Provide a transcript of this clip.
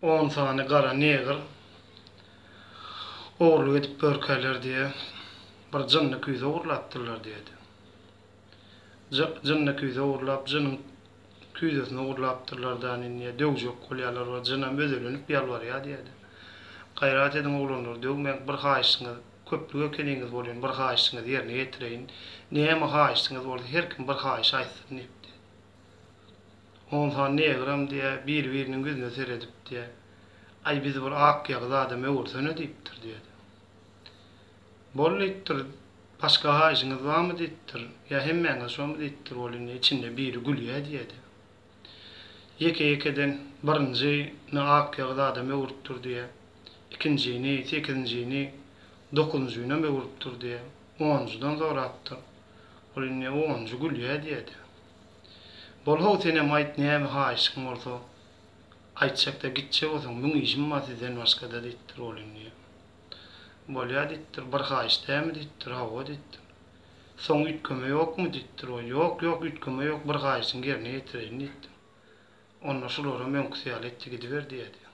On sany gara negr ogurlyk edip ýörkäler diýe, bir jynly küýze ogurlapdyrlar diýedi. Jynly küýze ogurlap, jynyň küýzesini ogurlapdyrlar-da, indi döwjek bolýarlar we jynam özelenip ýalbarýar diýedi. Gaýrat ediň oglanlar, döwmäň, bir haýyşyňyz, köplük ekeniňiz bolýan, bir haýyşyňyzy ýerine ýetireýin. Näme haýyşyňyz bolsa, her kim bir haýyş aýtsyn diýipdi. On sany negram diýýär, biri-biriniň ýüzüne seredip diýýär, Aý, bizi bir akýagyz adam öwürsene diýipdir diýýär. Bol diýipdir, başga haýyşyňyz barmy diýipdir, ýa hemmäňiz şomy diýipdir, ol indi içinde biri gülýär diýýär. Ýeke-ýekeden birinjini akýagyz adam öwrüpdir diýýär, ikinjini, sekizinjini, dokuzynjynam öwrüpdir diýýär, onunjydan sorapdyr, ol indi onunjy gülýär diýýär. Bol-how senem aýt näme haýyşyň bolsa aýtjakda gitjek bolsaň müň işim bar sizden başgada diýipdir ol indi. Bolýa diýipdir bir haýyş dämi diýipdir hawa diýipdir. Soň üýtgeme ýokmy diýipdir ol ýok ýok üýtgeme ýok bir haýyşyňy ýerine ýetireýin diýipdir. Onda şularam öňküsi ýaly etdi gidiber diýýädi.